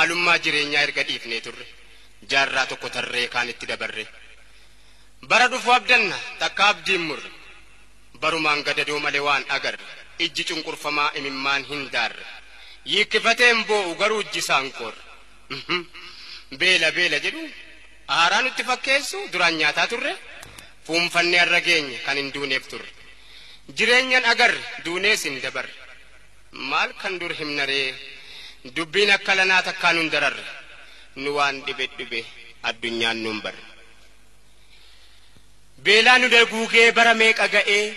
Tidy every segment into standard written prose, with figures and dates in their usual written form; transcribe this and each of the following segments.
Maalummaa jireenyaa erga dhiifnee turre. Jaarraa tokko tarree kaanitti dabarre. Bara dhufu abdanna takka abdiin murre. Barumaan gadadoo malee waan agarre. Ijji cunqurfamaa imimmaan hin daarre. Yiikkifateen boo'u garuu ijji isaan qorre. Beela beela jedhu haaraa nutti fakkeessu duraan nyaataa turre. Fuunfannee har'a geenye kan hin duuneef turre. Jireenyan agarre duunees hin dabarre. Maal kan dur himnaree dubbiin akka lanaa takkaa nun dararre. Nu waan dhibe dhibe addunyaan nun barre. Beelaa nu daguugee bara meeqa ga'ee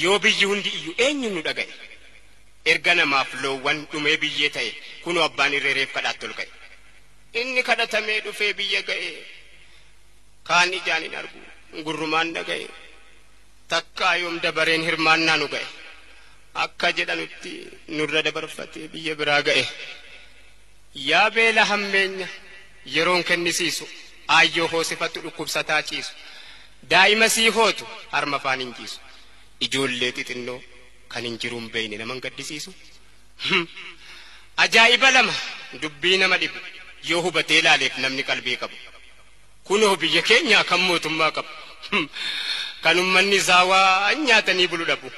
yoo biyyi hundi iyyuu eenyu nu dhaga'e. Erga namaaf loowwan dhumee biyyee ta'e kunoo abbaan irreereef kadhaatti ol ka'e. Inni kadhatamee dhufee biyya ga'e kaan ijaan hin argu gurrumaan dhaga'e. Takkaa yoom dabareen hirmaannaa nu ga'e. Akka jedhanutti nurra dabarfatee biyya biraa ga'e. Yaa beela hammeenya yeroon kennisiisu aayyoo hoosifattu dhukkubsataa ciisu. Daa'ima sii hootu harma afaan hin ciisu. Ijoollee xixinnoo kan hin jiruun beeyne naman gaddisiisu. Ajaa'iba lama dubbii nama dhibu yoo hubatee ilaaleef namni qalbii qabu. Kunoo biyya keenyaa kan mootummaa qabu. Kan ummanni isaa waan nyaatanii bulu dhabu.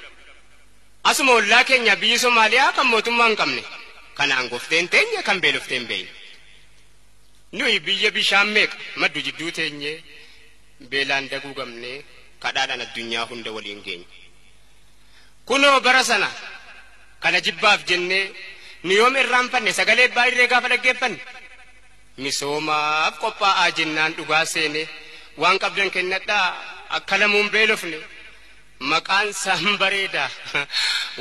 Asuma ollaa keenya biyyi Somaaliyaa kan mootummaa hin qabne. Kan aangofteen teenye kan beelofteen beeyne. Nuyi biyya bishaan meeqa maddu jidduu teenye beelaan daguugamnee kadhaadhaan addunyaa hunda waliin geenye. Kunoo bara sana kana jibbaaf jennee nu yoom irraanfanne sagalee abbaa irree gaafa dhaggeeffanne. Misoomaaf qophaa'aa jennaan dhugaa seene waan qabdan kennadhaa akka lamuun beelofne. Maqaan isaan bareeda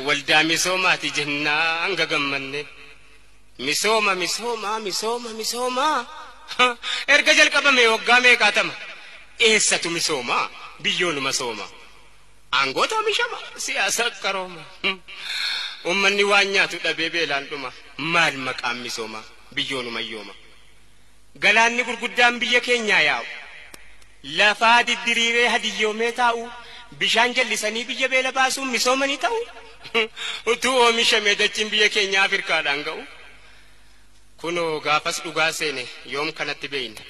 waldaa misoomaati jennaan gagammanne. Misooma misooma misooma misooma erga jalqabame waggaa meeqaatama. Eessatu misooma biyyoonuma sooma. Aangoota oomishama siyaasa qarooma. Uummanni waan nyaatu dhabee beelaan dhuma. Maal maqaan misooma biyyoonuma yooma. Galaanni gurguddaan biyya keenyaa yaa'u. Lafaa diddiriiree hadiyyoomee taa'u. Bishaan jallisanii biyya beela baasuun misoomanii ta'u. Utuu oomishamee dachiin biyya keenyaa Afrikaadhaan ga'u. Kunoo gaafas dhugaa seene yoom kanatti beeyne.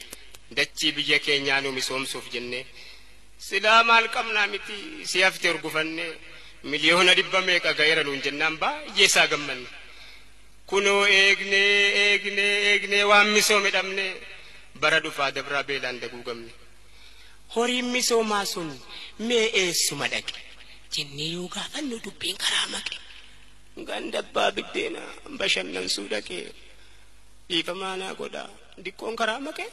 Dachii biyya keenyaa nu misoomsuuf jennee. Silaa maal qabnaa miti si hafte urgufannee 100,000,000 meeqa ga'eera nuun jennaan baay'ee isaa gammanne. Kunoo eegnee eegnee eegnee waan misoome dhabnee bara dhufaa dabraa beelaan daguugamne. Horiin misoomaa sun mee eessuma dhaqe jennee yoo gaafannu dubbiin karaa maqe. Ganda abbaa biddeenaa bashannansuun dhaqee dhiifamaa naa godhaa diqqoon karaa maqe.